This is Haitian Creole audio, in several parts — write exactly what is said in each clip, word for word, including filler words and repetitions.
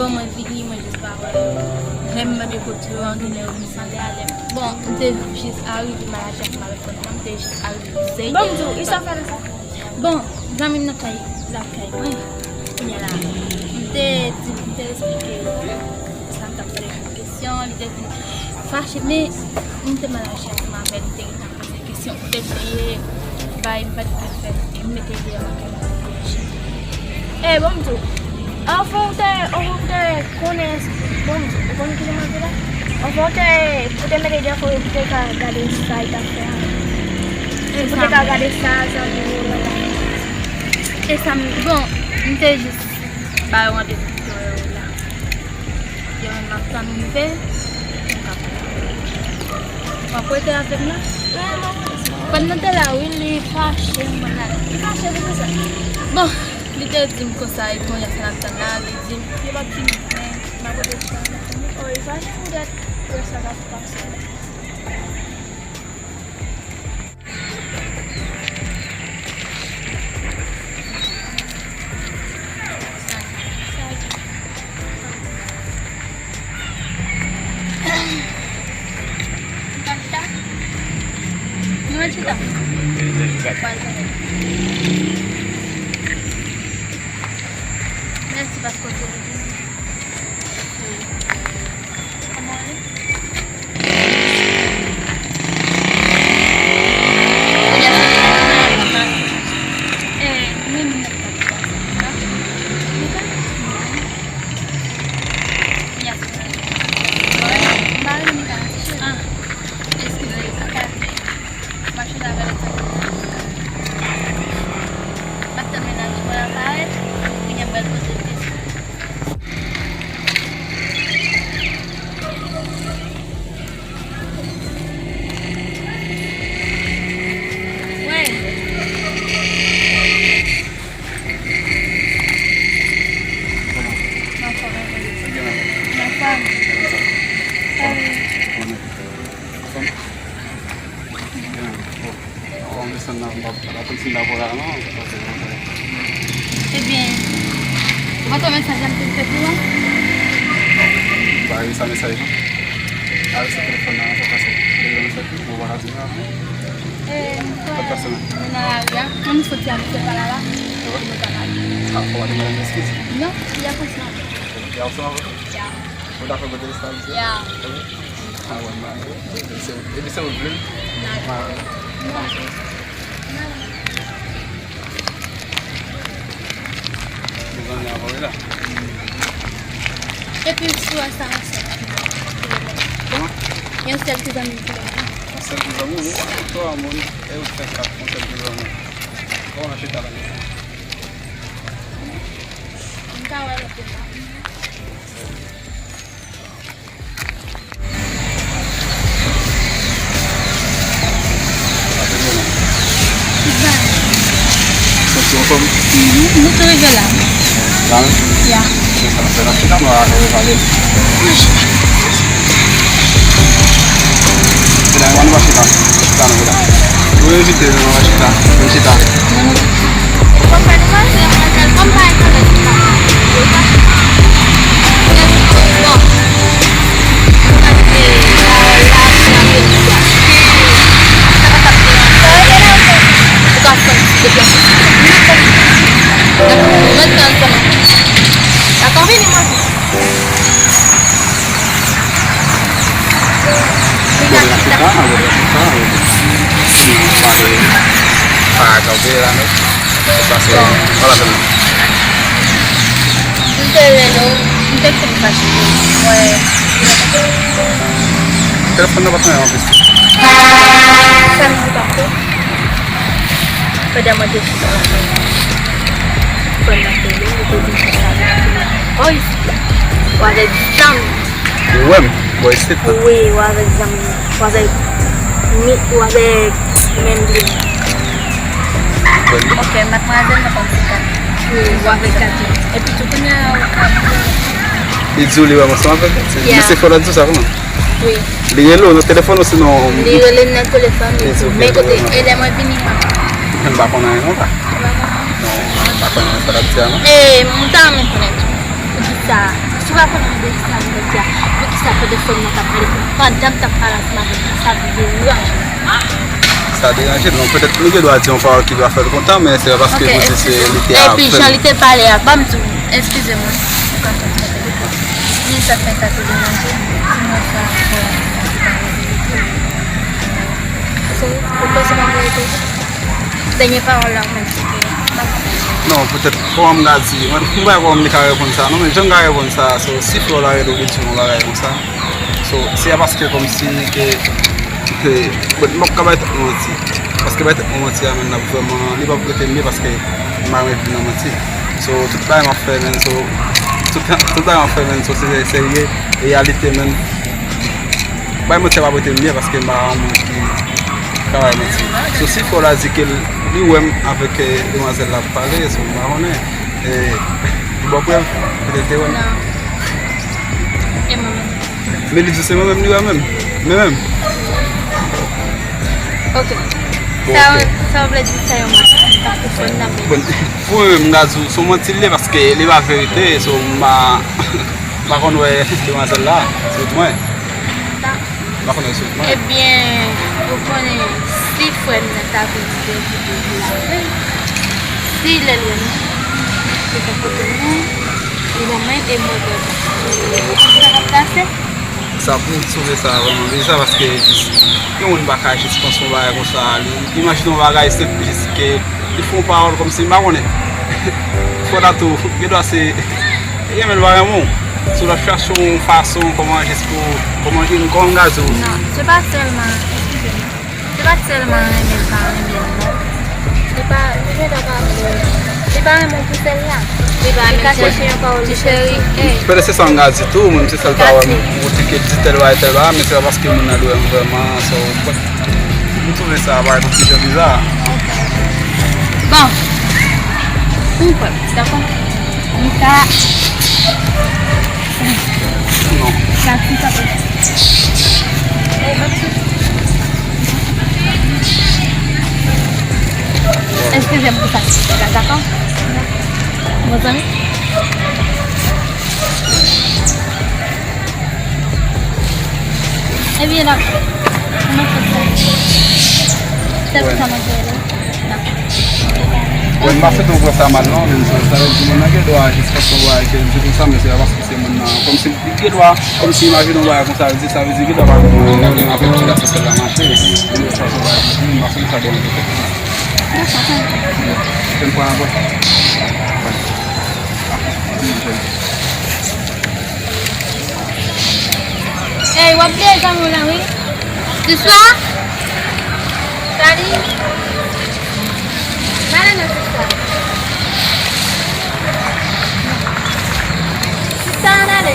Bon, mwen vini, mwen jis pa wè. Lè m mande kote yo an, genlè yo vin sanble alè. Bon, m te jis arive, manager m pa reponn mwen, m te jis arive seye. Bon, m di w, Isa fè nan sa. Bon, zanmi m nan kay, l ap kay mwen. Kounye a la, m te di, m te eksplike sa m t ap fè l kesyon, li te vin fache, men m te mal aji ansanm avè l, m te gentan poze l kesyon kote l te ye, bay m pa t vle fè, m mete l deyò lakay mwen, m te aji. E, bon, m di w, anfen, ou te, ou te konnen, bon, m di w, ou konn ki jan m ap di la? Anfen, ou te, ou te mete l deyò pou, pou te ka gade sa l t ap fè a. Pou te ka gade sa zanmi w la. E sa m, bon, m te jis ba yo randevou pou yo la. Yo menm m ap tann rive, m ka pale. W ap rete avè m la? Pandan te la, wi, li fache, m konn la. Li fache pou kisa? Bon, li te di m konsa, e kounye a sa l ap tann la, li di m. Li p ap fini, men m ap rete chita la, m ap tann li. Oh, li fache poutèt lè sa k ap pase la. Nou al chita. Mèsi paske w te vini. Kòman w ye? Ah, eskize, papa. M ap chita avè l. M ap tann mennaj mwen an parèt, kounye a m pral poze l kesyon. Wè. Anfòm. Anfòm. Sa va. Bon, m desann nan, m pa, m pa konn si m ta pran la non, paske mwen fè. Ebyen, ou pa t wè mesaj la m te fè pou ou an? Pa rele sa mesaj non. Pa rele sa telefòn nan ankò paske m te gen mesaj pou ou, ou pa ka di m la non. E, m kwè nou nan lari a. Mwen m soti a, misye pa la la. Epi nou pa lari. Ah, fò w mande madanm eskiz? Non, li ap ansanm avè m. Li ap ansanm avè w? Ya. Ou ta fè kote l sa misye? Ya. Ah, wè, m pa, epi se, epi se ou vle? Nan. Nan. Epi sou sa, yon sèl ki zanmi m. Kòman? Yon sèl ki zanmi m. Yon sèl ki zanmi w? Ou pa gen twa moun, e ou fè kat, yon sèl ki zanmi w. Kòman chita la? M ka wè lòt de la. Ou anfòm? Mhm, nou tou rive la. La menm? Ya. Se sa, se la, se la, nou a, nou a pale. Se la, nou va chita. Chita, nou la. Ou envite nou, nou va chita. Nou chita. Ou konn fè nou manzè, manzè, kòm pa enterese pa. Bon. Ou pa te la, la, la, la. Ou ka fè deplase. Mwen tann kòman. Dakò, vini, manzè. Bon, nou chita, nou chita, nou chita. Pa kanpe la nèt. Bon. M te rele w, m te fin fache. Mwen. Telefòn nan pa t anyen anplis. Sa m di tantò. Pandan mwen te chita la, frè m nan te rele m, li te di m konsa, "Wi, w avèk zam." Ou wè m bò isit la? Wi, w avèk zam, w avèk mi, w avèk men byen. Wè m. Ok, madmwazèl nan konn se kat. Wi. Ou avèk Katy. Epi tou kounye a ou ka. Li di w li wè m ansanm avèk Katy. Yeah. Men se fò l ap di w sa kòman? Wi. Li rele w nan telefòn ou sinon? Li rele m nan telefòn, li di w men kote e lè mwen vini. M pa konn anyen non, pa. Non, m pa konn anyen sa l ap di a non. E m ta renmen konnen tou. Poukisa, si w pa konnen de kisa m ap di a, poukisa telefòn nan t ap rele pandan m t ap pale ansanm avèk li, sa deranje m. Sa deranje l, non, petèt nou gen dwa di yon pawòl ki va fè l kontan, men se pa paske Bondye se li te avè l. Epi jan li te pale a, ban m di w, eskize mwen. Men sa fè sa te deranje m, di mwen sa, bon, se pa yon verite. So, ou panse pa verite? Dènye pawòl la, ou menm, se ke, non, petèt, kòman m ka di, mwen, m pa kwè m ka reponn sa, non, men jan m ka reponn sa, so, si frè w la rele w, li di w yon bagay konsa, so, se pa paske kòmsi ke, ke, bon, m p ap ka bay tèt mwen manti. Paske bay tèt mwen manti a, menm n ap vrèman, li p ap rete m byen paske m pa renmen viv nan manti. So, tout bagay m ap fè, menm, so, tout, tout bagay m ap fè, menm, so, se serye, reyalite, menm. Bay manti a p ap rete m byen paske m pa yon moun ki ka bay manti. So, si frè w la di ke li wè m avèk, eh, demwazèl la ap pale, so, m pa konnen. Eh, li ba w prèv, petèt li te wè m. Non. E mwen menm? Men li di se mwen menm li wè menm. Men menm. Ok. Bon, sa, ok. Sa w vle di sa yon manti? Sa pou fòn nan men. Bon, pou mwen menm, m ka di w, se yon manti li ye paske li pa verite, so m pa, m pa konn wè demwazèl la, se mwen. M pa konn wè se mwen. Ebyen, ou konnen, si frè m nan ta vin verite la vre, si lè l wè m, li pa kote mwen, li ban mwen e mwen pèdi. Ou konn sa k ap pase? Sa pou m sove sa vrèman bizarre paske jis yon moun pa ka jis panse yon bagay konsa. Li imajine yon bagay senp jis ke li fè yon pawòl kòmsi m pa konnen. Fò ta tou, gen dwa se, gen men l pa renmen w. Si w t ap chache yon fason kòman jis pou, kòman jis kòman gade w. Non, se pa sèlman, eskize m. Se pa sèlman renmen l pa renmen l non. Li pa, li gentan pa vle. Li pa renmen w pou sèl la. Li pa renmen ka chèche yon pawòl pou chèri. Petèt se sa m ka di tou, mwen se sèl pawòl m kote ke di tèl bagay tèl bagay, men se pa paske moun nan dwe m vrèman, so, m twouve sa parèt yon ti jan biza. Bon. Ou kwè, dakò? M ka. Non. Sa ki sa. Eskize m pou sa ki fèt la, dakò? Bon zanmi. Ebyen, dakò. Mwen fè sa. Se pou sa mwen fè la. Dakò. Bon, m pa swete w pran sa mal non, men sa, sa vle di moun nan gen dwa jis fè yon bagay ke l di konsa, men se pa paske se moun nan, kòmsi li gen dwa, kòmsi imajine yon bagay konsa, li di sa, vle di gen dwa pa gen yon pwoblèm avèk ti gason sèl la mache, li di sa se yon bagay ki di, m pa konn sa gen yon bagay konsa. Dakò, sa. Fè m pran ankò. Ey, w ap bliye zanmi w lan, wi. Siswa? Sali? Pale non, siswa. Siswa, ann ale.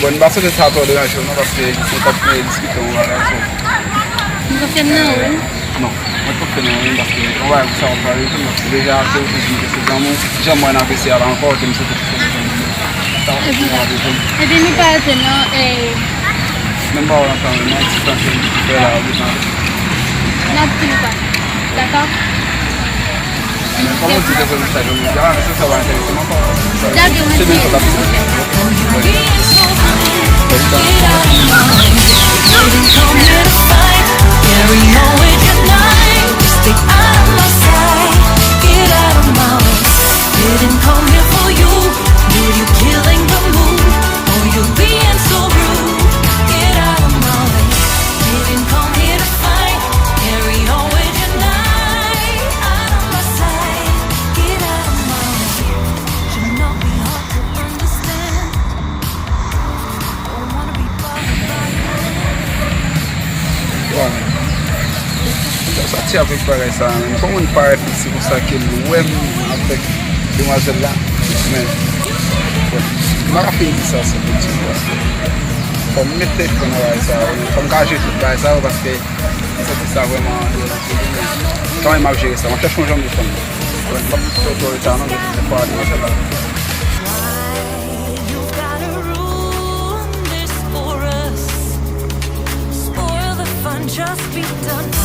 Bon, m pa swete sa twò deranje w non, paske se t ap diskite yon bagay, so. M konfye m nan ou, wi. Non, mwen t konfye nan ou, paske yon bagay konsa w ap pale tou, paske deja ke ou te di m ke se zanmi w, jan m wè n ap eseye al ankò, ke m swete fè zanmi nou. Sa w ap fè w ap reponn. Epi nou pa rete non, e. Menm pawòl ansanm, non, ti sa ke m fè la, ou bezwen. N ap fin pase. Dakò? Men kòman w di ke se sa ke m di a, men se sa w pa enterese m ankò. Se menm sa w t ap di. Ok. Bon, dakò. Ti avèk bagay sa menm. Kòman moun parèt isi konsa ke l wè m avèk demwazèl la? Men, bon, m pa ka fin di sa sou YouTube paske fò m met telefòn nan bagay sa yo, fò m ka jere tout bagay sa yo paske m santi sa vrèman deranje m. Kanmenm m ap jere sa, m ap chèche yon jan m defann mwen. Mwen, m p ap fè twò reta non, men se pa demwazèl la. Why you gotta ruin this for us? Spoil the fun, just be done.